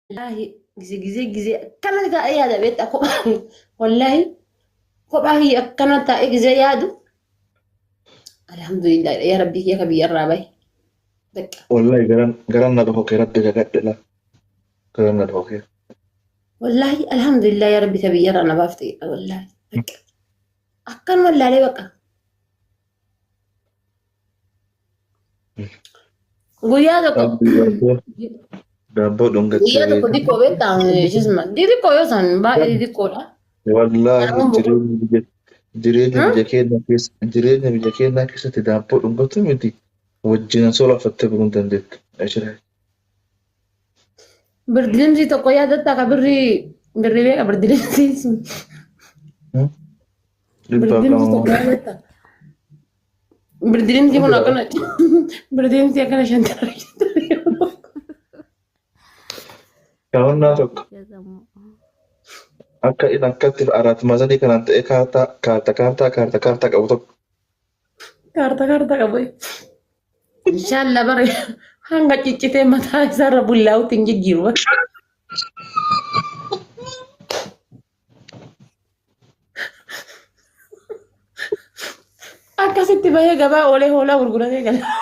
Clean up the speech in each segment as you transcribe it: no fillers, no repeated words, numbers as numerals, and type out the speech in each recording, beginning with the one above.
Wallaahi gise gise gise akkana taa'ee yaada beektaa kophaa wallaahi kophaa kiyya akkana taa'ee gise yaadu alhamdulillah yaa rabbii kiyya ka biyyarraa bahe. Bakka Wallahi garan garan na dhokokee rabbi kakadhe la. Garan na dhokokee. wallaahi alhamdulillah yaa rabbi ka biyyarraa na baafte wallaahi bakka akkanuma laalee bakka Guyyaa tokko Daabboo dhungattee guyyaa tokko beekta. xiqqoo beektaa jisma xixiqqoo yoo san baay'ee xixiqqoodha. Wallaahi Kanaafuu jireenya biyya jireenya biyya keenya keessa jireenya biyya keenyaa keessatti daabboo dhungatu miti wajjin sola uffattee buluu hin dandeettu. Ashira. Birdilimsii tokko yaadatta ka birrii birrii beeka birdilimsii sun. Dhibbaaf Birdilimsii lama tokko yaadatta. Birdilimsii kun akkana birdilimsii akkana shantara shantara. Kaawwannaa tokko akka inni akkatti araat mazanii kanaan ta'e kaartaa kaarta kaartaa kaarta kaartaa qabu tokko. Kaarta kaarta qabu. Inshallah bara hanga ciccitee mataa isaarra bullaa'utti hin jijjiiru. Akkasitti bahee gabaa oolee hoolaa gurguratee gala.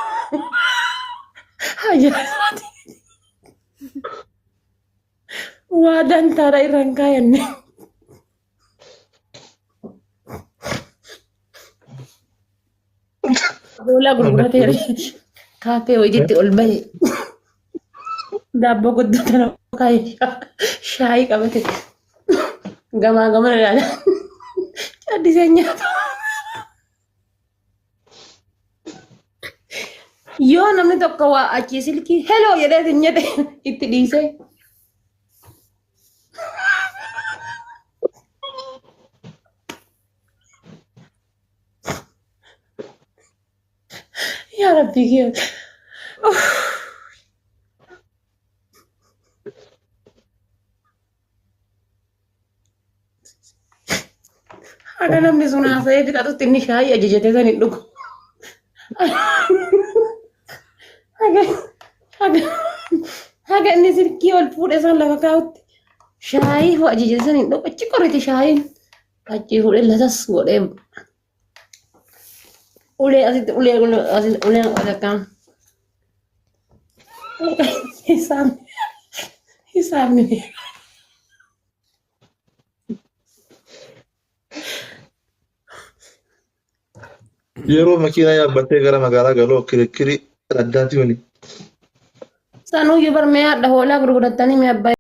Ajaa'ibaati. Waa dantaadha irra hin kaayanne. Hoolaa gurguratee kaafee wayiitti ol bahe. Daabboo guddoo tana kaayee shaayii qabate. Gamaa gamana ilaala. Caddisee nyaata. Yoo namni tokko waa achii silkii heloo jedhee sin jedhe itti dhiisee. Yaa Rabbii kiyya. Haga namni sun haasa'ee fixatutti inni shaayii ajajatee san hin dhugu. Haga haga haga inni silkii ol fuudhe san lafa kaa'utti shaayii hoo ajajatee san hin dhugu. Achi qorite shaayiin. Achi fuudhee latas godhee ulee asitti ulee ulee asitti ulee akkaan hisaabni hisaabni Yeroo makiinaa yaabbattee gara magaalaa galuu kirikkirii addaati wali. Sanuyyuu bar mee hadha hoolaa gurgurattanii mee abbaa